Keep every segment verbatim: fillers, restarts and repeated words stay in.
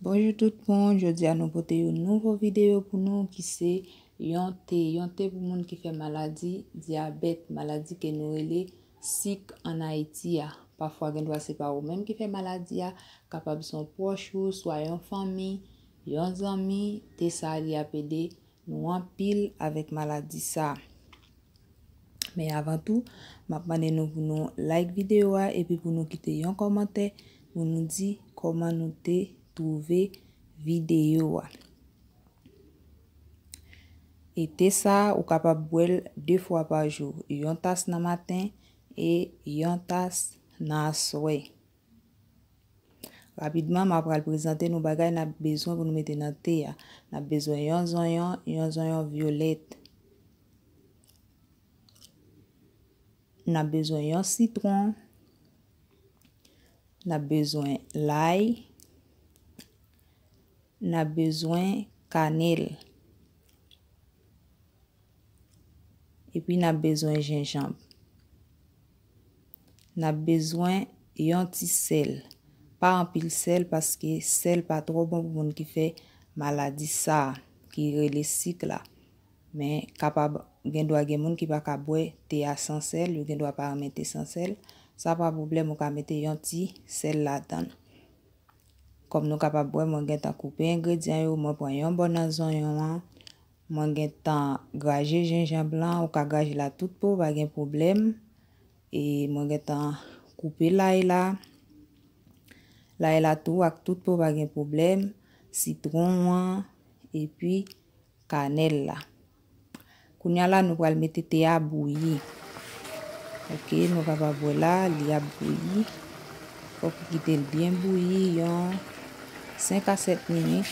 Bonjou tout moun, jodi a nou pote yon nouvo videyo pou nou ki se yon te, yon te pou moun ki fè maladi dyabèt, maladi ke nou rele sik an Ayiti a. Pafwa gen dwa se pa ou menm ki fè maladi a, kapab se yon pwòch ou, swa yon fanmi, yon zanmi, te sa li ap ede nou anpil avèk maladi sa. Men avan tou, m ap mande nou pou nou like videyo a epi pou nou kite yon kòmantè pou nou di kòman nou te twouve videyo a. E te sa, ou kapab bwè l de fwa pa jou, yon tas nan maten e yon tas nan aswè. Rapidman, m ap pral prezante nou bagay n ap bezwen pou nou mete nan te a. N ap bezwen yon zonyon, yon zonyon vyolèt. N ap bezwen yon sitwon. N ap bezwen lay. N ap bezwen kanèl. Epi n ap bezwen jenjanm. N ap bezwen yon ti sèl. Pa anpil sèl, paske sèl pa twò bon pou moun ki fè maladi sa a, ki rele sik la. Men kapab gen dwa gen moun ki pa ka bwè te a san sèl, yo gen dwa pa renmen te san sèl. Sa pa pwoblèm, ou ka mete yon ti sèl ladan l. Kòm nou kapab wè, mwen gentan koupe engredyan yo, mwen pran yon bò nan zonyon an, mwen gentan graje jenjanm lan, ou ka graje l a tout po, pa gen pwoblèm. E mwen gentan koupe lay la, lay la tou ak tout po, pa gen pwoblèm, sitwon an, epi kanèl la. Kounye a la, nou pral mete te a bouyi. Oke, nou kapab wè la, li ap bouyi. Fòk ou kite l byen bouyi, yon senk a sèt minit,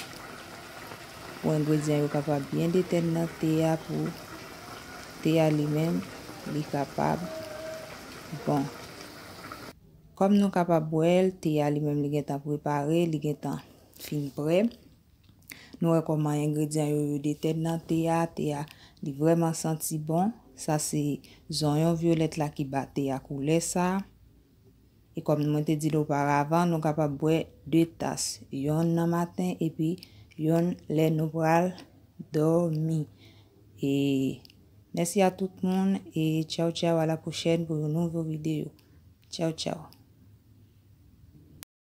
pou engredyan yo kapab byen detèn nan te a, pou te a li menm, li kapab bon. Kòm nou kapab wè l, te a li menm li gentan prepare, li gentan fin prè. Nou wè kòman engredyan yo, yo detèn nan te a, te a li vrèman santi bon. Sa se zonyon vyolèt la ki ba te a koulè sa. E kòm mwen te di l oparavan, nou kapab bwè de tas, yonn nan maten epi yonn lè nou pral dòmi. E mèsi a tout moun e tchaw tchaw, a la pwochèn pou yon nouvo videyo. Tchaw tchaw.